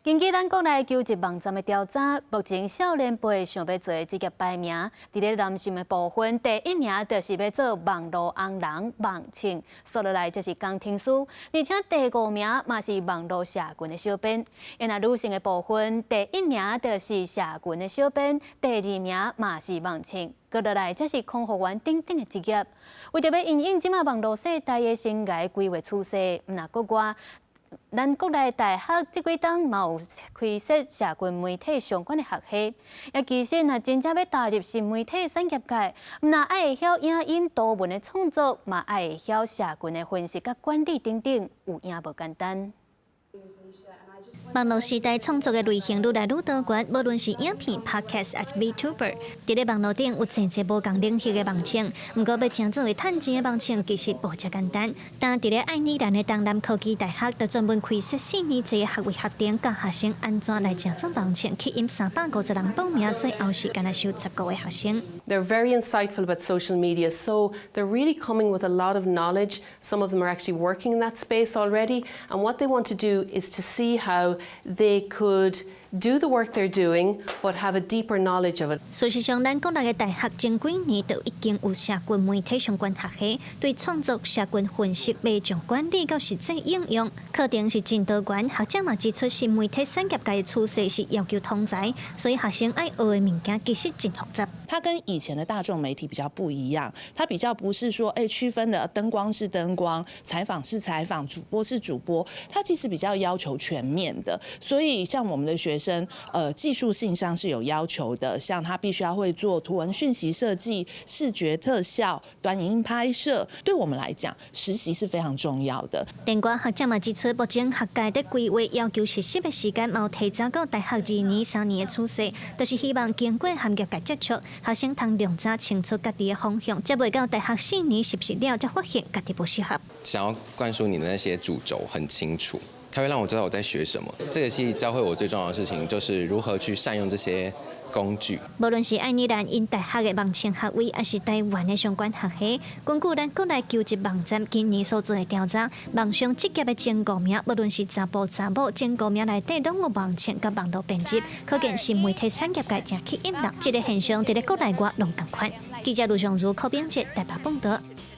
根據咱國內求職網站的調查，目前少年輩想欲做的職業排名，佇咧男性的部分，第一名就是欲做網路紅人網唱，紲落來就是工程師，而且第五名嘛是網路社群的小編。若女性的部分，第一名就是社群的小編，第二名嘛是網唱，閣落來才是空服員等等的職業。為著欲因應這馬網路世代的生涯規劃趨勢，毋但國外，咱國內大學這幾冬嘛有開設社群媒體相關的學系，也其實若真正欲踏入新媒體產業界，毋但愛會曉影音圖文的創作，嘛愛會曉社群的分析佮管理等等，有影無簡單。網路時代創作的類型愈來愈多元，無論是影片、Podcast 抑是 VTuber，佇咧網路頂有濟濟無仝領域的網唱。毋過欲成做會趁錢的網唱，其實無遮簡單。但佇咧愛爾蘭的東南科技大學，就專門開設4年制的學位學程，教學生按怎來成做網唱，吸引350人報名，最後是干焦收15個學生。 They're very insightful about social media, so they're really coming with a lot of knowledge. Some of them are actually working in that space already, and what they want to do is to see how they could do the work they're doing, but have a deeper knowledge of it. 事實上，咱國內的大學前幾年就已經有社群媒體相關學系，對創作、社群分析、媒眾管理到實際應用，課程是真多元。學者嘛指出，新媒體產業界的趨勢是要求通才，所以學生愛學的物件其實真複雜。它跟以前的大眾媒體比較不一樣，它比較不是說，區分的燈光是燈光，採訪是採訪，主播是主播，它其實比較要求全面的。所以像我們的學生，技術性上是有要求的，像他必須要會做圖文訊息設計、視覺特效、短影音拍攝。對我們來講，實習是非常重要的。另外，學者嘛指出，目前學界佇規劃要求實習的時間，嘛有提早到大學2年、3年的趨勢，就是希望經過和業界接觸，學生通量早清楚家己的方向，才袂到大學四年實習了，才發現家己無適合。想要灌輸你的那些主軸很清楚，他會讓我知道我在學什麼。這個系教會我最重要的事情，就是如何去善用這些工具。無論是愛爾蘭𪜶大學的網唱學位，抑是台灣的相關學系，根據咱國內求職網站今年所做的調查，網上職業的前五名，無論是查埔查某，前五名內底攏有網唱佮網路編輯，可見新媒體產業界誠吸引人。這個現象佇咧國內外攏仝款。記者盧尚如、柯炳哲台北報導。